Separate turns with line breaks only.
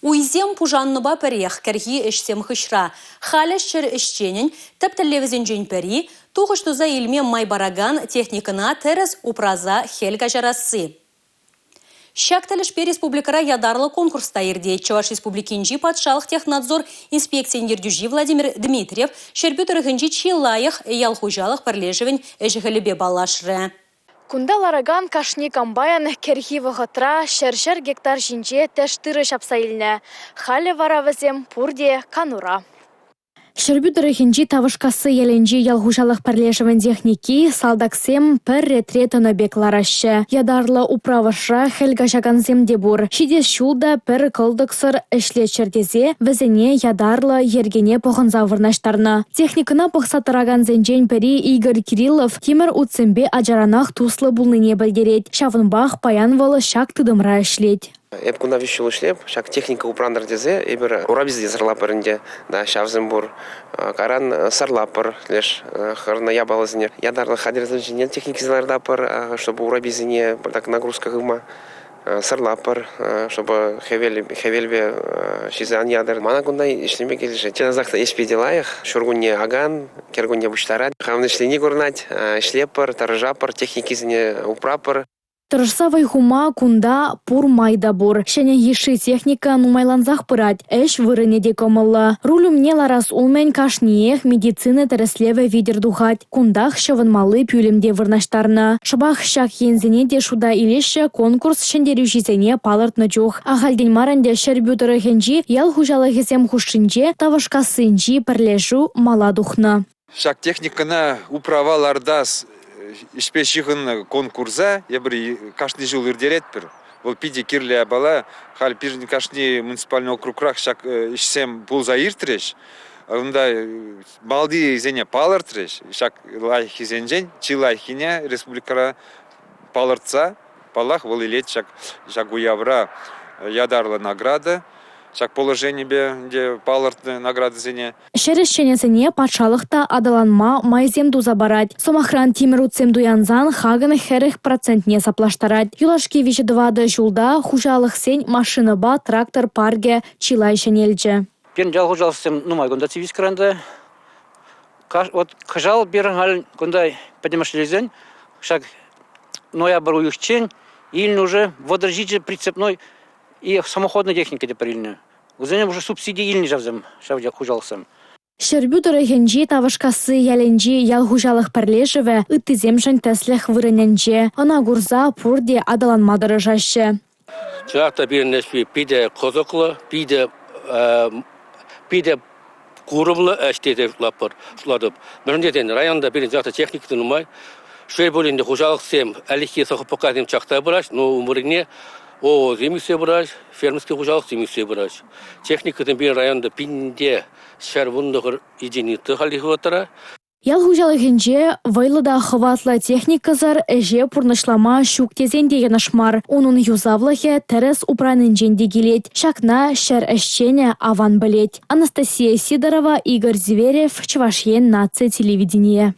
Уйсем пушаннӑпа пӗрех кӗрхи ӗҫсем хыҫра. Халӗ ҫӗр ӗҫченӗн тӗп тӗллевӗсенчен пӗри – тухӑҫ туса илме май паракан техникӑна тӗрӗс упраса хӗл каҫарасси. Ҫак тӗлӗшпе республикӑра ятарлӑ конкурс та иртет. Чӑваш Республикинчи патшалӑх технадзор инспекцийӗн ертӳҫи Владимир Дмитриев Ҫӗрпӳ тӑрӑхӗнчи чи лайӑх ял хуҫалӑх пӗрлешӗвӗн ӗҫӗ-хӗлӗпе паллашрӗ.
Кунта ларакан кашни комбайн кӗрхи вӑхӑтра ҫӗр-ҫӗр гектар ҫинче тӗш тырӑ ҫапса илнӗ. Халӗ вара вӗсем пурте канура. Ҫӗрпӳ тӑрӑхӗнчи Тавӑшкасси ялӗнчи ял хуҫалӑх пӗрлешӗвӗн техники салтаксем пӗр ретре тӑнӑ пек лараҫҫӗ. Ятарлӑ управӑшра хӗл каҫакансем те пур. Ҫитес ҫул та пӗр кӑлтӑксӑр ӗҫлеччӗр тесе вӗсене ятарлӑ йӗркене пӑхӑнса вырнаҫтарнӑ. Техникӑна пӑхса тӑракансенчен пӗри Игорь Кириллов тимӗр утсемпе ачаранах туслӑ пулнине пӗлтерет. Ҫавӑнпах паян вӑл ҫак тытӑмра ӗҫлет.
Эп кунта виҫ ҫул ӗҫлеп. Ҫак техника упрантӑр тесе эпир ураписене сӑрлапӑр ӗнтӗ. Да, ҫавсем пур. Кайран сӑрлапӑр леш хӑрнӑ япаласене. Ятарлӑ хатӗрсем ҫине техникисене лартапӑр, чтобы ураписене пӑртак нагрузка хывма. Сӑрлапӑр, чтобы хӗвелпе ҫисе ан ятӑр. Мана кунта ӗҫлеме килӗшет. Чӑнахах та ӗҫ питӗ лайӑх. Ҫуркунне акан, кӗркунне пуҫтарать. Хамӑн ӗҫлени курӑнать. Ӗҫлеппӗр, тӑрӑшатпӑр, техникисене упрапӑр.
Тӑрӑшса вӑй хума кунта пур май та пур. Ҫӗнӗ йышши техника нумайлансах пырать. Ӗҫ вырӑнӗ те кӑмӑллӑ. Руль умне ларас умӗн кашниех медицина тӗрӗслевӗ витӗр тухать. Кунтах ҫӑвӑнмалли пӳлӗм те вырнаҫтарнӑ. Шӑпах ҫак енсене те шута илеҫҫӗ конкурс ҫӗнтерӳҫисене палӑртнӑ чух. Ахальтен мар ӗнтӗ Ҫӗрпӳ тӑрӑхӗнчи ял хуҫалӑхӗсем хушшинче Тавӑшкассинчи пӗрлешӳ мала тухнӑ.
Ҫак техникӑна управа лартас ӗҫпе ҫыхӑннӑ конкурса эпир кашни ҫул ирттеретпӗр. Вӑл питӗ кирлӗ япала. Халь пирӗн кашни муниципальный округрах ҫак ӗҫсем пулса иртрӗҫ. Унта малтисене палӑртрӗҫ. Ҫак лайӑххисенчен чи лайӑххине республикӑра палӑртса, паллах, вӑл илет ҫак, ҫак уявра ятарлӑ награда. Ҫак положенипе ӗнтӗ палӑртнӑ наградӑсене.
Ҫӗр ӗҫченӗсене патшалӑх та аталанма майсем туса парать. Сӑмахран, тимӗр утсем туянсан хакӑн 40 процентне саплаштарать. Юлашки виҫӗ-тӑватӑ ҫулта хуҫалӑхсен машинӑпа трактор паркӗ чылай ҫӗнелчӗ.
Пирӗн ял хуҫалӑхсем нумай кунта Цивильскран та. Вот кӑҫал пирӗн халь кунта пӗтӗмӗшлесен ҫак ноябрь уйӑхчен илнӗ уже 37 прицепной и самоходной техника тепӗр илнӗ. Вӗсене уже субсиди илнӗ ҫавсем, ҫав хуҫалӑхсем.
Ҫӗрпӳ тӑрӑхӗнчи Тавӑшкасси ялӗнчи ял хуҫалӑх пӗрлешӗвӗ ыттисемшӗн тӗслӗх вырӑнӗнче. Ӑна курса пурте аталанма тӑрӑшаҫҫӗ.
Чӑнах та пирӗн ӗҫ питӗ кӑсӑклӑ, питӗ питӗ курӑмлӑ ӗҫ тесе шутлатпӑр, шутлатӑп. Мӗншӗн тесен районта пирӗн чӑнах та техника нумай. Шел пулин те хуҫалӑхсем ӗлӗкхи СХПКсем чакса пыраҫ, но ун вырӑнне ОООсем ӳссе пыраҫ, фермерский хуҫалӑхсем ӳссе пыраҫ. Техникӑсем пирӗн районта пинте 119 единица хальхи вӑхӑтра.
Ял хуҫалӑхӗнче вӑйлӑ та хӑватлӑ техникӑсӑр ӗҫе пурнӑҫлама ҫук тесен те йӑнӑш мар. Унӑн юсавлӑхӗ тӗрӗс упранинчен те килет. Ҫакна ҫӗр ӗҫченӗ аван пӗлет. Анастасия Сидорова, Игорь Зверев, Чӑваш Ен наци телевиденийӗ.